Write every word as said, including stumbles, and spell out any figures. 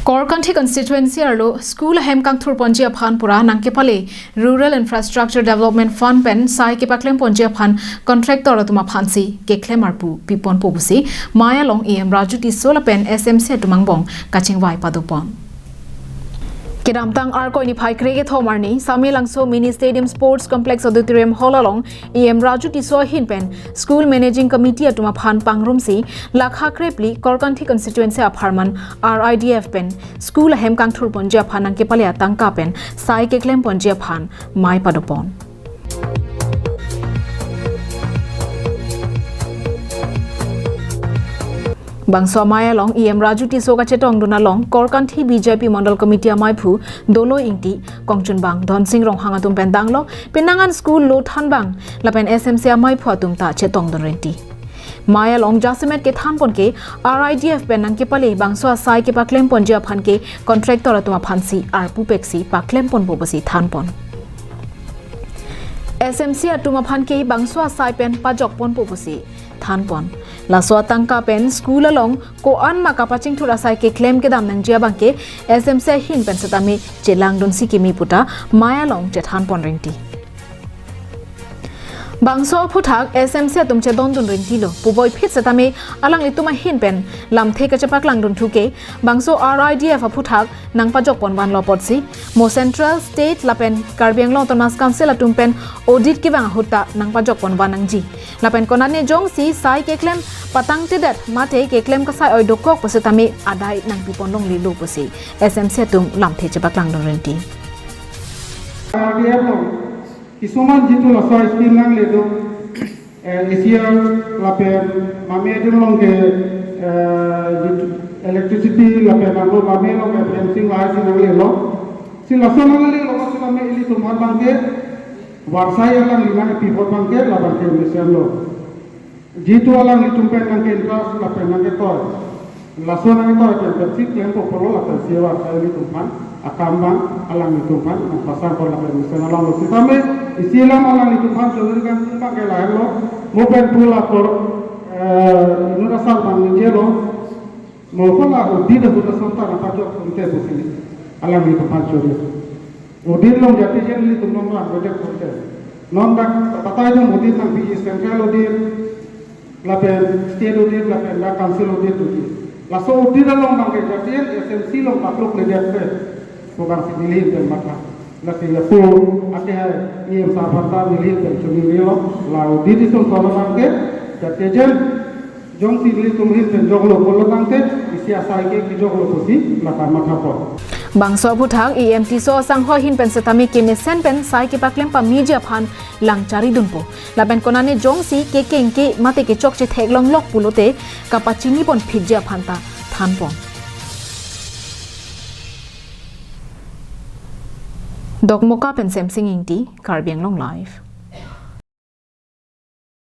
Korkanthi constituency arlo school ahem kangthur ponji aphan pura nangkepale Rural Infrastructure Development Fund pen sai kepaklem ponji aphan contractor atum aphansi keklem arpu pipon po pusi Mai along E M Raju Tisso lapen S M C atum angbong kachingvai padopon. Kedamtang Arkoi niphai kre kethom arni Samelangso Mini Stadium Sports Complex Auditorium Hall along E M Raju Tisso ahin pen School Managing Committee atum aphan pangrumsi lakha krephli Korkanthi constituency apharman R I D F pen school ahem kangthur ponji aphan nangkepale atangka pen sai keklem ponji aphan mai padopon. Bangso amai along E M Raju Tisso kachetongdun along Korkanthi B J P Mandal Committee amaiphu Dolo Ingti, kongchunbang Dhonsing Ronghang atum pen danglo, penang an school lo thanbang lapen S M C amaiphu atum ta chetongdun rinti. Mai along jasemet kethanpon ke R I D F pen nangkepale bangso asai kepaklem ponji aphan ke contractor atum aphansi arpu peksi paklem ponpo pusi thanpon. S M C atum aphan ke bangso asai pen pajok ponpo pusi thanpon. Laso atangka pen school along ko-an ma kapachingthur asai keklem kedam nangji abang ke S M C ahin pen setame chelangdunsi kimi pu ta Mai along chethanpon rinti. Bangso aphuthak S M C atum chedondun rintilo, puvoiphit setame alanglitum ahin pen lamthe kachepaklangdun thu ke bangso R I D F aphuthak nangpajok ponvanlo apotsi mo Central, State lapen Karbi Anglong Autonomous Council atum pen audit kevang ahut ta nangpajok ponvan nangji. Lapen konane jongsi sai keklem patangtedet mate keklem kasai oi dokok pu setame adai nangpipon longlelo pusi S M C atum lamthe chepaklangdun rinti. R D F along kisuman jitu laso scheme nangle do, eh, A C L lapen mame adim along ke, eh, jitu electricity lapen anglo mame along ke fencing lahai si nanglelo. Si laso nanglelo, laso kami ilitum aphan abang ke varsai alangli nangpipon abang ke labang ke mesenlo. Jitu alanglitum pen nangke-interest lapen nangketoi, laso nangketoi pen pensi klempo pulo lapen si varsai ilitum aphan akam abang alanglitum aphan nangpasang pon lapen mesen alanglo. Sitame isi alam alanglitum aphan chonri kan abang ke lahenlo. Mo pen pu la kor, eh, inut asar abang ningjelo. Mo ko la audit ahut ason ta nangpajok ponte pusi alanglitum aphan chonri. Audit along jati jen ilitum nonrap bejak ponte. Non dak patai dong audit nangpi, central audit lapen state audit lapen dak council audit audit. Laso audit along abang ke jati S M C along takluk le jat pe. Program si neli pen matha. Lasi lapu ake E M sir aphan ta neli pen chonrilo, la audit ison son abang ke jati jen jongsi ilitum ahin pen joklo pulo tangte isi asai ke kejoklo pusi lata mathapon. Bangso aphuthak E M Tisso asangho ahin pen setame kemesen pen sai kepaklem pameji aphan lang charidunpo. Lapen konane jongsi kekengke mate kechokche theklonglok pulote kapachini ponphitji aphan ta thanpon. Dokmoka pen Semsing Ingti, Karbi Anglong Live.